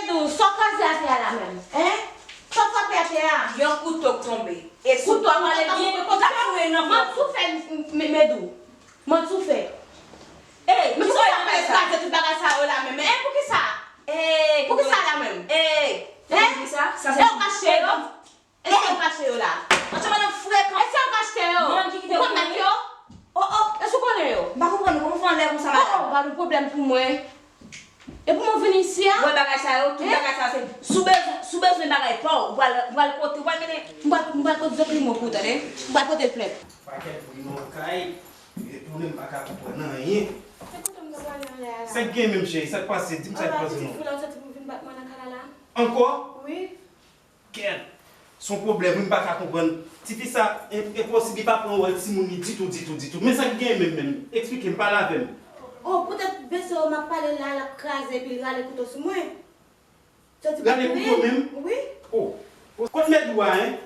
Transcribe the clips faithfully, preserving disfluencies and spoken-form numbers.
Medou, sa w kraze atè a la menm? Hein? Sa w frape atè a? Yon kouto k tonbe. E si w pale byen, ou ta foure nan flank ou. Mwen tou fè, m- m- Medou. Mwen tou fè. Ey, men poukisa w kraze tout bagay sa yo la menm? Hein, poukisa? Ey, poukisa la menm? Ey, hein? Poukisa? Sa se e w kache yo? Èske w kache yo la? Antre madanm frekan. Èske w kache yo? Ou konn nèg yo? Oh, oh, èske w konnen yo? M pa konprann ou, kòman w fè anlè konsa, madanm? Oh, oh, pa gen pwoblèm pou mwen. E pou mwen vin isi a? Wè bagay sa yo, tout bagay sa se, si w bezwen, si w bezwen bagay pa w, ou pral, ou pral kote, ou pral mete. M pral, m pral pote plent mwen pou ou, tande? M pral pote l plent. Pakèt bri nan kay, retounen m pa ka konprann anyen. Se kote m ta prale anlè a la? Sa k gen menm, cheri? Sa k pase? Di m sa k pase non. Pitit fi la soti pou vin bat mwen nan kay la la. Ankò? Wi. Kèt! Se yon pwoblèm, wi, m pa ka konprann. Tifi sa, en- enposib, li pa pran wòl timoun li ditou, ditou, ditou. Men sa k genyen menm, menm? Eksplike m, pale avè m. Oh, poutèt vese yo m ap pale la, l ap kraze epi l rale kouto sou mwen. Soti pou rale kouto menm? Wi. Oh, oh, kot Medou a, en?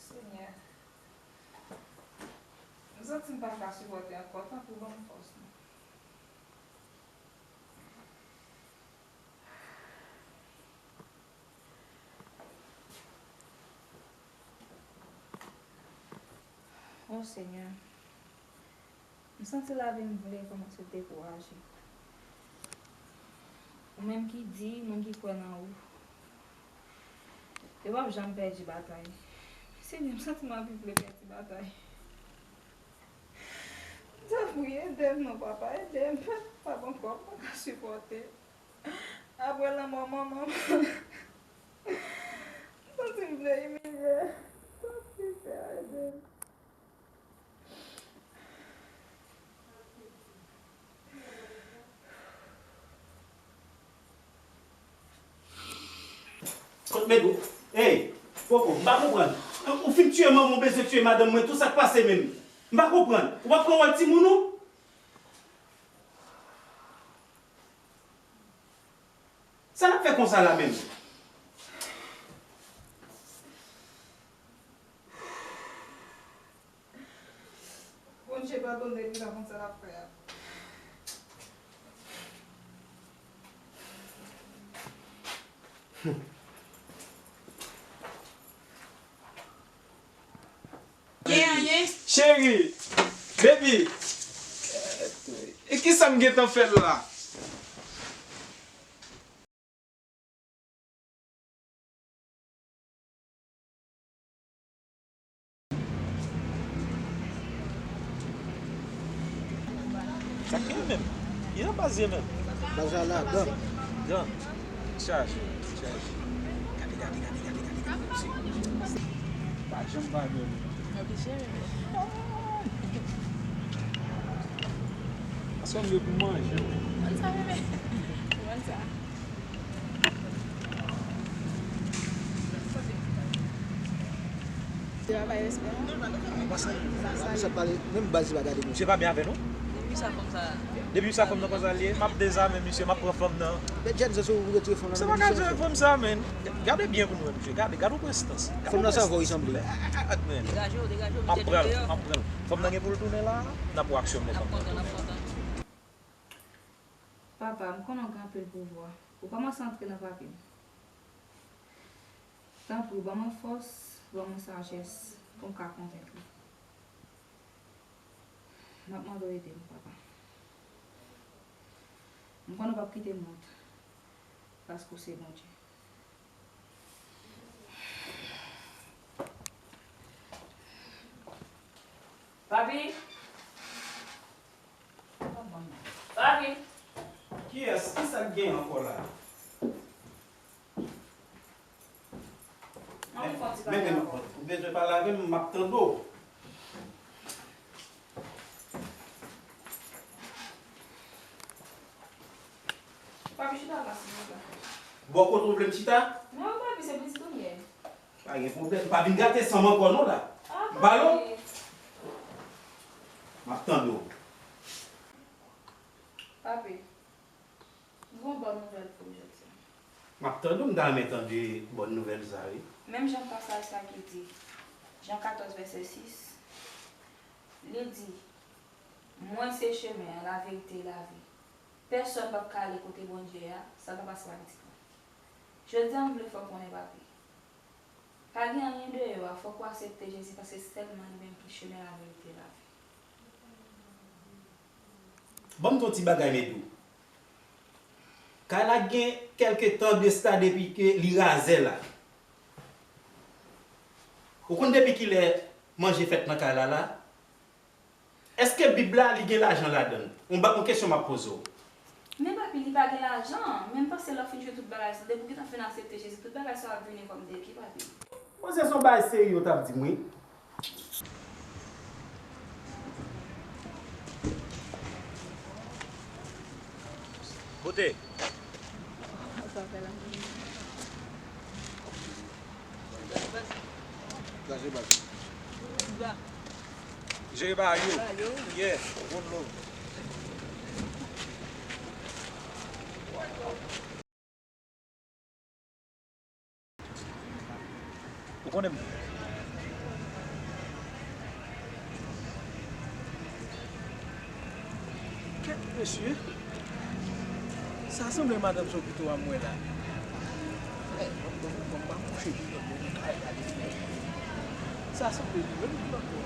Senyè, m santi m pa ka sipòte ankò, tanpri ban m fòs non. O Senyè, m santi lavi m vle kòmanse dekouraje. Ou menm ki di, moun ki kwè nan ou, yo p ap janm pèdi batay. Senyè, m santi m anvi vle pèdi batay. Tanpri, ede m non, papa, ede m. Pèp m pa bon kò, m pa ka sipòte. Apre lanmò manman m, m santi m vle imilye. Tanpri, Pè, ede m. Kot Medou? Ey, Koko, m pa konprann. Ou fin tiye manman w, bezwen tiye madanm mwen tou, sa k pase menm? M pa konprann. Ou pa pran wòl timoun ou? Sa n ap fè konsa la menm? Bondye padone l, li pa konn sa l ap fè a. Gen anyen? Cheri, baby, e kisa m gentan fè l la? Sa k gen menm? Ki jan baz ye menm? Baz la la, dan. Dan. Chaje, chaje. Gade, gade, gade, gade, gade, gade, mesye. Pa janm pa gen. Oblije, bebe. Paske m gen pou manje. Konn sa, bebe. Konn sa. Travay respè. Misye ap pale, menm baz li pa gade nou. Misye pa byen avè nou. Depi sa fanm sa. Depi sa fanm nan konsa l ye, m ap dezame misye, m ap pran fanm nan. Men James, se ou retire fanm nan. Se pa gade fanm sa, men. Gade byen pou nou wè, misye. Gade, gade yon prestans. Fanm nan sa vò li sanble. Gade, men. Degaje w, degaje w, m ap pran l, m ap pran l. Fanm nan gen pou l tounen la, n ap wè aksyon m lè fanm nan tounen. Papa, m konnen w gen anpil pouvwa. Ou kòmanse antre nan papye m. Tanpri, ban mwen fòs, ban mwen sajès pou m ka konvenk li. M ap mande w ede m, papa. M konnen w p ap kite m wont, paske w se Bondye. Papi! Papi! Kiyès? Kisa k gen ankò la? Ann fè yon ti pale ankò. Ou bezwen pale avè m, m ap tande w. Papi, chita la, silvouplè. Bò kote w vle m chita? Non, papi, se pitit ou m ye. Pa gen pwoblèm. Pa vin gate san m ankò non la. M pale w. M ap tande w. Papi, m gen yon bòn nouvèl pou ou jodi a. M ap tande w, m ta renmen tande bòn nouvèl sa, wi. Menm jan pasaj sa ki di, Jan katòz, vèsè sis, li di, Mwen se chemen an, laverite e lavi. Pèsonn p ap ka ale kote Bondye a san l pa pase pa Pitit mwen. Jodi a, m vle fè w konnen, papi, pa gen anyen deyò a, fòk ou aksepte Jezi, paske se sèlman li menm ki chemen, laverite e lavi. Ban m di w yon ti bagay, Medou. Kay la gen kèlke tan de sa depi ke li razè la. Ou konn depi kilè manje fèt nan kay la la? Èske Bib la li gen lajan ladan l? Yon ba- yon kesyon m ap poze w. Men papi, li pa gen lajan, men m panse lè w fin jwe tout bagay sa, depi w gentan fin aksepte Jezi, tout bagay sa yo ap vini kòm degi, papi. Bon, se yon bagay serye w t ap di m, wi. Kote? Jere bagay yo. Yeah, one love. Ou konnen m. Kèt mesye. Sa sanble madanm Sopito a m wè la. Hey, bon, bon, bon, pa kouche pi lòt bò nan kay la depi lè. Sa sanble li menm ki lòt bò.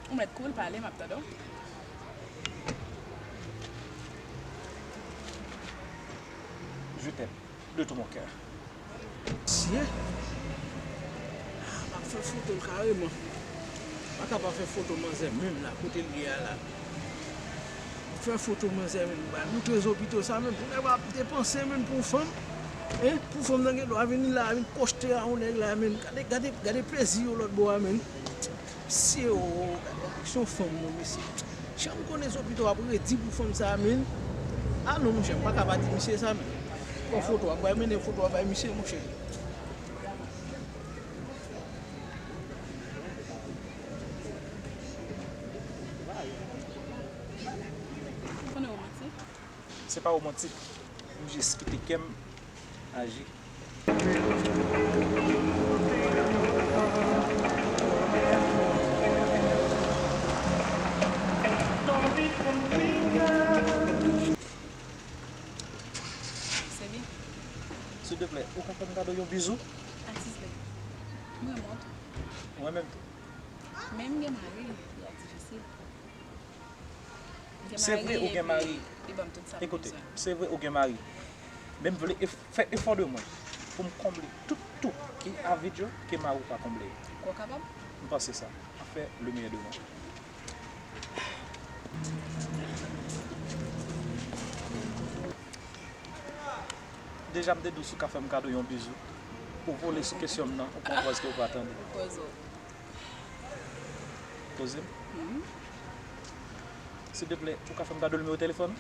Ou mèt cool, pale, m ap tande w. Je t'aime de tout mon cœur. Mesye, m ap fè foto l kareman. M pa ka pa fè foto manzè menm la, kote l ye a la. M fè foto manzè menm, m pral moutre Zopito sa menm, pou nèg la ap depanse menm pou fanm. Hein, pou fanm nan gen dwa vin la, vin kochte a yon nèg la menm. Gade, gade, gade plezi yo lòt bò a menm. Mesye o, gade aksyon fanm non mesye. Jan m konnen Zopito ap redi pou fanm sa menm. Ah non monchè, m pa ka pa di misye sa menm. Pran foto a, m pral mennen foto a bay misye monchè. Ou konnen romantik? Se pa romantik. M jis kite kè m aji. Se li. Silvouplè, ou ka fè m kado yon bizou? Atis la. M renmen w tou. Mwen menm tou. Men m gen mari, li ap difisil. Se vre ou gen mari. Ekoute, se vre ou gen mari. Men m vle fè efò de mwen pou m konble tout tou ki a vid yo ke mari w pa konble yo. Ou kapab? M panse sa. Mwen fè le meyè de mwen. Deja m te di w si w ka fè m kado yon bizou. Ou vole sou kesyon m nan, ou pran pòz ke ou pa tande. Poze w. Poze m? Silvouplè, ou ka fè m kado nimewo telefòn ou?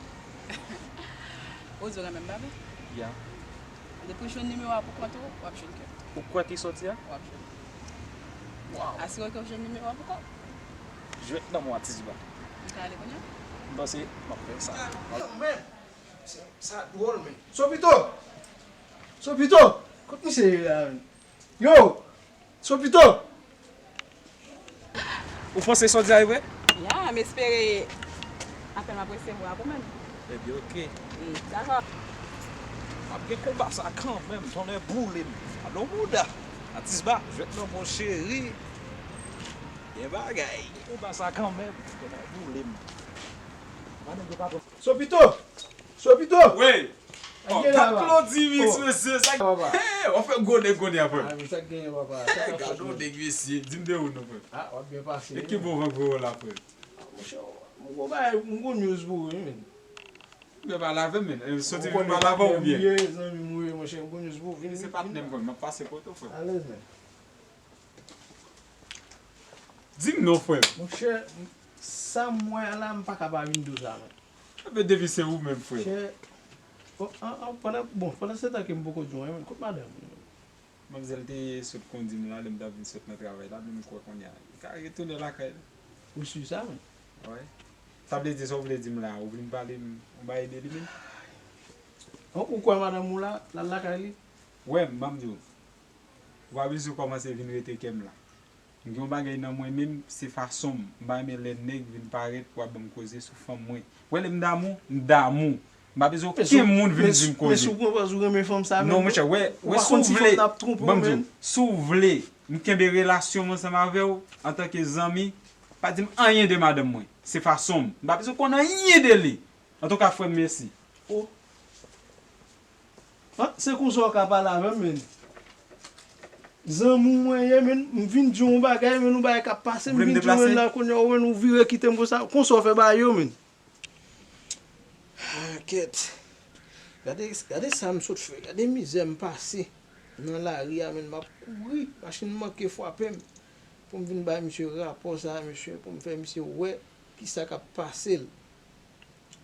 Ou di w renmen m pa vre? Ya. Depi w jwenn nimewo a pou kont ou, w ap jwenn kè m. Ou kwè ki sòti a? W ap jwenn. Waw. Asire ke w jwenn nimewo a pou kont ou. Jwèt nan mwa Atis Ba. M ka ale kounye a? M panse m ap fè sa. Sa dwòl men. Sopito! Sopito! Kot misye ye la menm? Yo! Sopito! Ou panse sa w di a e vre? Ya, m espere apèl m ap resevwa pou mwen. Ebyen oke. Dakò. M ap gen konba sa kanmenm, tonnè boule m. Alon bouda. Atis Ba, jwèt nan mon cheri. Gen bagay. Konba sa kanmenm, tonnè boule m. Madanm yo pa bon. Sopito! Sopito! Wi! Oh, gad Claude Dimitri, mesye, sa. Hey, w ap fè gwo nèg kounye a, frè m. Gade yon nèg, mesye, di m de ou non, frè m. E ki bò w voye w la, frè m? Monchè, m gon bagay, m gon news pou ou, wi, men. Ou byen pale avè m, men. Soti vin pale avè w, oubyen? Wi, zanmi m, wi, monchè, m gon news pou ou. Vin, vin, vin. Se patnè m, frè m, m ap pase kote w, frè m. Alèz, men. Di m non, frè m. Monchè, sa m wè a la, m pa ka pa vin di w sa, men. Enben, depi se ou menm, frè m. Monchè, bon, an, an, pandan, bon, pandan se tan ke m poko di w anyen, men, kot madanm ou? Manmzèl te sot kondi m la, lè m t ap vin sot nan travay la, men m kwè kounye a, li ka retounen lakay li. Ou si sa, men? Wi. Sa vle di, sa w vle di m la, ou vin pale m yon bagay de li menm? Ou kwè madanm ou la, l al lakay li? Wè m, ban m di w. Ou pa bezwen kòmanse vin rete kè m la. M gen yon bagay nan mwen menm, se fason m. M pa renmen lè nèg vin parèt pou ap ban m koze sou fanm mwen. Wè lè m damou, m damou. M pa bezwen okenn moun vin di m koze. Men si w pran pòz ou renmen fanm sa menm. Non, monchè, wè, wè, si w vle, ban m di w, si w vle m kenbe relasyon m ansanm avè w antanke zanmi, pa di m anyen de madanm mwen. Se fason m. M pa bezwen konn anyen de li. Antouka, frè m, mèsi. O. Ah, se konsa w ka pale avè m, menn. Zanmi w mwen ye, menn. M vin di w yon bagay, menn, yon bagay k ap pase, m vin di w, menn, la, kounye a, ou menn, ou vire kite m konsa. Konsa w fè bagay yo, menn. Ah, kèt. Gade, gade sa m sot fè. Gade mizè m pase nan lari a, menn. M ap kouri. Machin manke frape m. Pou m vin bay misye rapò sa a, mesye, pou m fè misye wè kisa k ap pase l.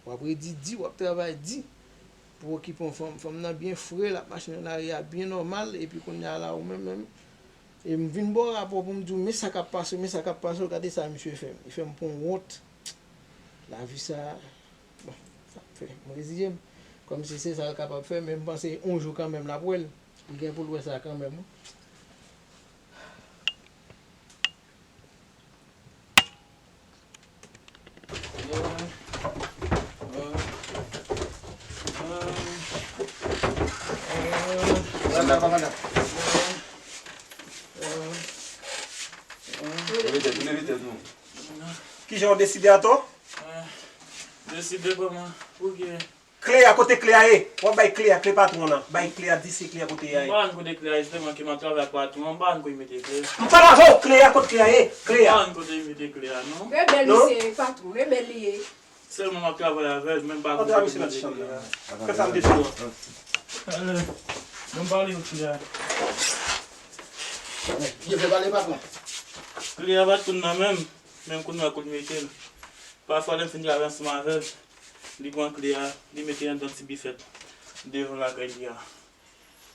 W ap redi di, w ap travay di pou w okipe yon fanm. Fanm nan byen fre, l ap mache nan lari a byen nòmal, epi kounye a la, ou menm menm. E m vin ba w rapò pou m di w, men sa k ap pase w, men sa k ap pase w, gade sa misye fè m. Li fè m pran wont. Lavi sa, bon, sa fè m reziye m. Kòmsi se sa l kapab fè, men m panse yon jou kanmenm l ap wè l. Li gen pou l wè sa kanmenm. Leve tèt, leve tèt nou. Kijan w deside atò? Deside kòman? Pou ki? Kle a, kote kle a ye? W ap bay kle a, kle patwon an. Bay kle a, di se kle a kote a ye. M pa konn kote kle a ye, se tèlman ke m ap travay ak patwon an, m pa konn kote m mete kle a. M pale avè w, kle a, kote kle a ye? Kle a. M pa konn kote m mete kle a, non. Rebèl misye ye, patwon, rebèl li ye. Sèlman m ap travay avè l, men m pa konn kote m mete kle a. Fè sa m te di w an. Alè, ban m pale w kle a. Byen fè pale, patwon. Kle a pa t konn nan men m, men m konn wè kote m mete l. Pafwa, lè m fin travay ansanm avè l, li pran kle a, li mete l anndan ti bifèt devan lakay li a.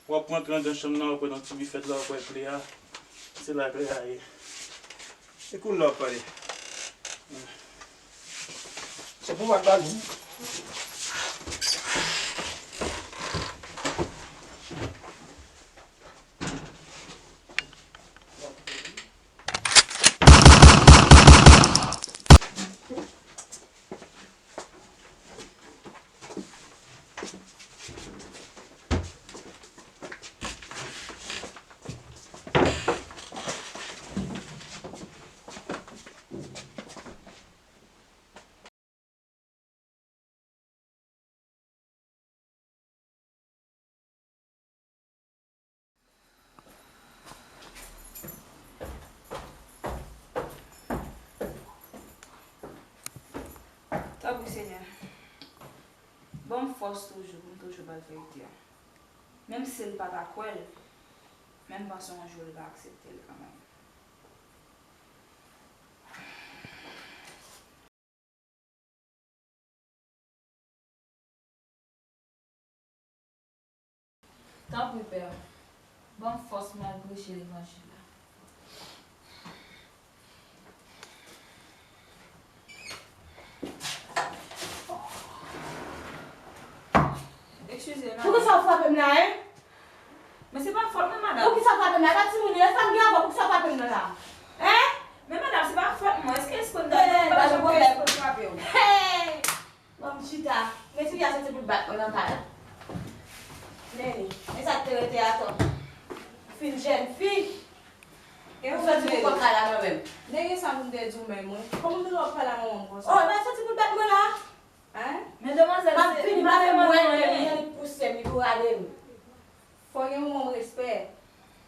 W ap rantre anndan chanm nan, w ap wè nan ti bifèt la, w ap wè kle a. Se la kle a ye. E kounye a w ap pale. Se pou w pa t ba nou. Tanpri, Senyè, ban m fòs toujou pou m toujou ba l verite a. Menm si l pa ta kwè l, men m panse yon jou l ka aksepte l kanmenm. Tanpri, Pè, ban m fòs pou m al preche levanjil la. Eskize, madanm. Poukisa w frape m la, en? Men se pa fòt mwen, madanm. Poukisa w frape m la? E pa timoun yo ye, sa m gen avè w, poukisa w frape m nan la? En? Men madanm, se pa fòt mwen. Èske espre m frape w? Hey! Ban m chita. Men ti fi a soti pou l bat mwen nan kay la. Men, men sa k te rete atò. Fin jèn fi. Ou soti pou pran kay la mwen menm. Nèg sa moun te di w menm, wi. Kòman w te wè w pale a manman m konsa? Oh, men soti pou l bat mwen la. Hein? Men demwazèl, m ap vini, m pa fè manman anyen. Li pouse m, li pou rale m. Fò gen yon manm respè.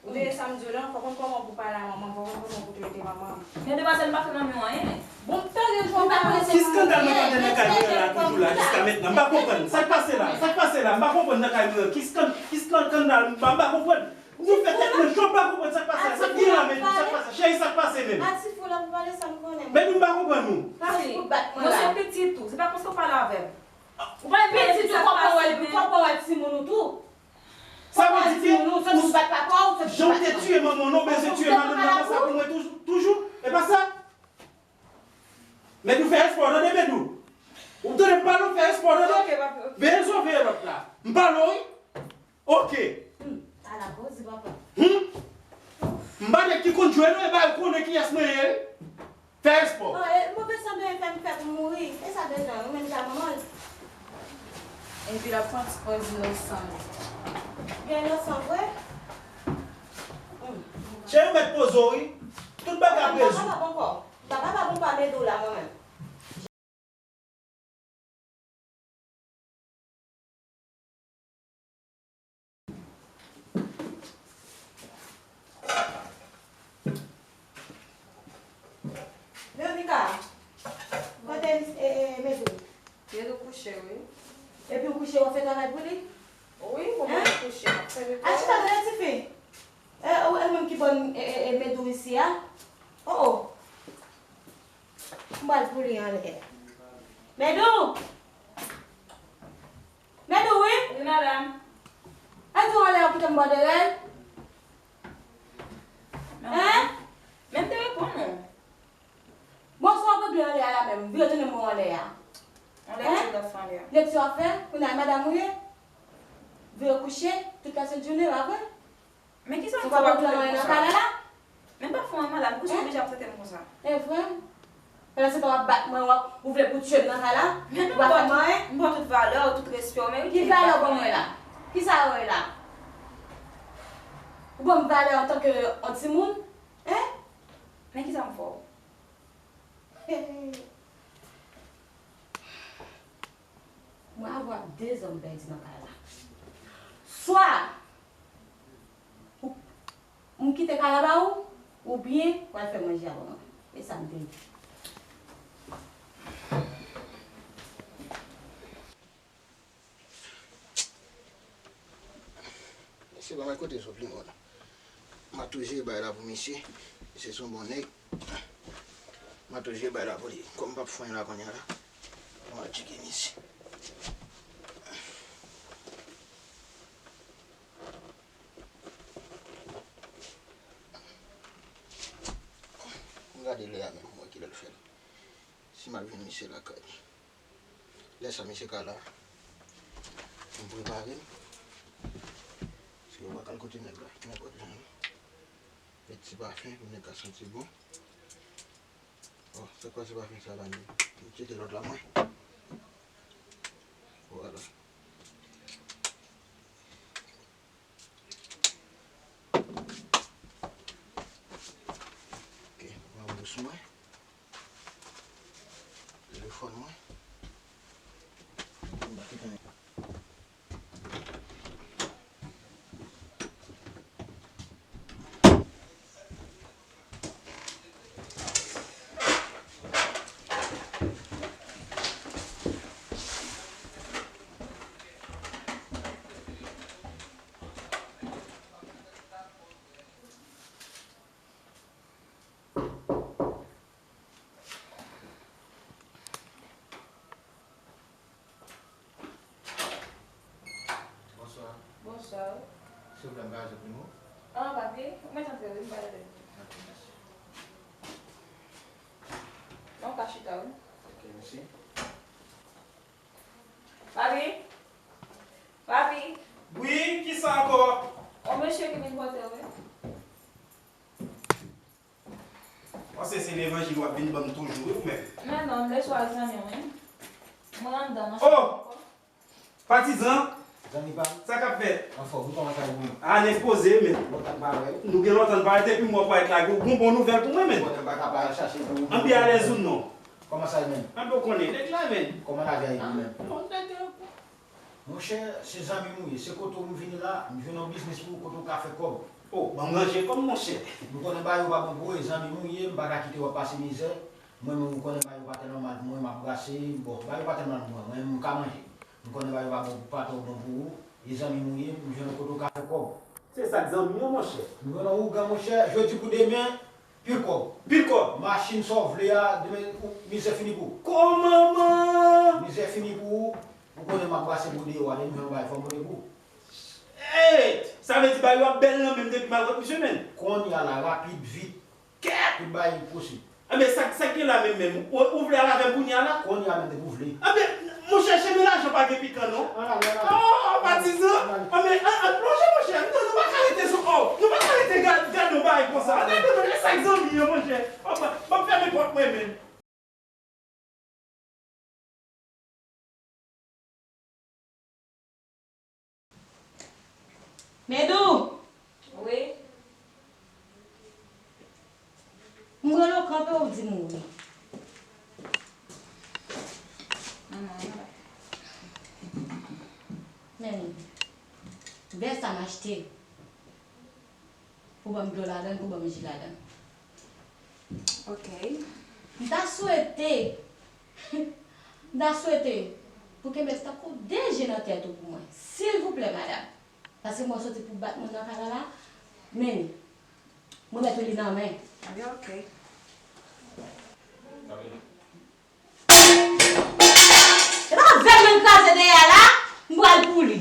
Ou tande sa m di w lan, fò konn kòman pou pale a manman, fò konn kòman pou trete manman. Men demwazèl, m pa fè manman anyen. Bon, m tande jan w pa prese. Ki eskandal mwen tande nan kay mwen an la toujou la jiska mentnan? M pa konprann. Sa k pase la? Sa k pase la? M pa konprann nan kay mwen an. Ki eskan-, ki eskandal m pa, m pa konprann. Nou fè tèt mwen cho, m pa konprann sa k pase la. Sa k gen la menm? Sa k pase? Cheri, sa k pase menm? Ati fou la pou pale sa m konnen. Men nou m pa konprann nou. Papi, mwen se pitit ou. Se pa konsa w pale avè m. Ou pa pitit ou, fò w pran wè, fò w pran wè timoun ou tou. Sa vle di ke jan w te tiye manman w nan, ou bezwen tiye madanm nan konsa pou mwen toujou, toujou? E pa sa? Medou, fè espò, tande, Medou. Ou tande m pale w, fè espò, tande. Veye zò, veye lòt la. M pale w. L ap pran ti pòz inosan li. Gen inosan vre? Hmm. Cheri, mèt poze w, wi. Tout bagay ap rezoud. M pa kapab ankò. M pa kapab ankò, Medou la, mwen menm. Veronica, kote e, e, Medou? Medou kouche, wi. Epi w kouche, w ap fè travay pou li? Wi, mwen menm kouche, m ap fè netwayaj. Al chita dèyè tifi. E, ou, e, menm ki bòn, e, e, e, Medou isi a? O, o. M pral pou li anlè. Medou! Medou, wi! Wi, madanm. Al di w anlè, ou kite m bò dèyè l. Hein? Men m te reponn ou. Bon, sa w ap regle anlè a la menm? Vire tounen m wè w anlè a. Yon lekti w t ap fè anlè a. Lekti w ap fè? Kounye a, madanm ou ye? Vire kouche, tout la sent jounen, pa vre? Men kisa m fè w ap trete m konsa? Men m pa fè anyen, madanm, kouche oblije ap trete m konsa. E vre? Pandan se tan w ap bat mwen, w ap, ou vle pou tye m nan kay la? Ou pa fè m anyen? M ba w tout valè w, tout respè w merite. Ki valè w ban mwen la? Kisa w ye la? Ou ban m valè antanke yon timoun? Hein? Men kisa m fè w? Mwen avè w de zòm pèdi nan kay la. Swa ou, m kite kay la ba ou, oubyen ou al fè manje a ban mwen. E sa m te di. Mesye pa mwen kote sou plim la. M a tou jere bay la pou misye. Misye se yon bon nèg. M a tou jere bay la pou li. Kòm m p ap fè anyen la kounye a la, m a tcheke misye. M gade lè a menm, m wè kilè l fè. Si m ap jwenn misye lakay. Lè sa misye ka la, m prepare m. Paske yo pa ka al kote nèg la nenpòt jan non. Met ti pafen pou nèg ka santi bon. Bon, se kwa ti pafen sa la menm? M tcheke lòt la mwen. Vwala. Ok, pran bous mwen. Telefòn mwen. M pa te konnen. Bonswa. Bonswa. Silvouplè, m ka jwenn nimo? Ah, papi, ou mèt antre, wi, m pa rele. Ok, mèsi. Non, w ka chita, wi. Ok, mèsi. Papi? Papi? Wi, kisa ankò? On mesye ki vin pote w, wi. Panse se levanjil w ap vin ban m toujou, wi, ou menm. Men non, m vle swa zanmi w, wi. Mwen anndan, nan chanm ankò. Patizan! Zanmi pa m. Sa k ap fèt? Anfòm, wi, kòman sa ye, ou menm? A, nèg poze, men. Lontan m pa wè w. Nou gen lontan n pa wè, depi m wè w parèt la, gen yon bon nouvèl pou mwen, men. Lontan m pa ka parèt chache pou ou. Ann byen alèz ou non? Kòman sa ye, menm? Ann bon konnen, nèg la, men. Kòman lavi a ye, ou menm? Bon, nèg, Monchè, se zanmi m ou ye. Se kote w m vini la, m jwenn yon biznis pou ou kote w ka fè kòb. O, ban m ranje kò m, monchè. M konnen bagay yo pa bon pou ou, e zanmi m ou ye, m pa ka kite w ap pase mizè. Mwen menm, m konnen bagay yo pa tèlman mal pou mwen, m ap brase. Bon, bagay yo pa tèlman mal pou mwen, mwen menm, m ka manje. M konnen bagay yo pa bon, pa twò bon pou ou, e zanmi m ou ye, m jwenn yon kote w ka fè kòb. Se sa k zanmi an, monchè. M jwenn yon ougan, monchè, jodi pou demen, pil kòb. Pil kòb. Machin sa w vle a, demen, ou, mizè fini pou ou. Kòman, man? Mizè fini pou ou. Ou konnen m ap brase pou deyò a, depi m jwenn yon bagay, fò m pote pou ou. Hey! Sa vle di bagay yo ap bèl nan men m depi m al kot misye, menn. Kounye a la, rapid, vit. Kèt! Tout bagay posib. Anben, sa, sa k gen la menm, menm? Ou, ou vle al avè m kounye a la? Kounye a menm, depi w vle. Anben, monchè, chemen lajan pa gen pikan, non. Ann ale, ann ale. Oh, patizan! Ann ale. Anben, ann, ann plonje, monchè. Non, nou pa ka rete sou, oh, nou pa ka rete gad, gad yon bagay konsa. Ann ale, monchè, sa k zanmi an, monchè. Oh, ban, ban m fèmen pòt mwen menm. Medou! Wi? M rele w kanpe, w di m wi. Men, vè sa m achte. Pou ban m dlo ladan l, pou ban m ji ladan l. Ok. M ta swete, m ta swete pou kenbe l tankou de je nan tèt ou pou mwen. Silvouplè, madanm. Paske mwen soti pou bat moun nan kay la la. Men, mwen mèt ou li nan men. Ebyen, ok. E pa vè mwen kraze dèyè a la, m pral pou li.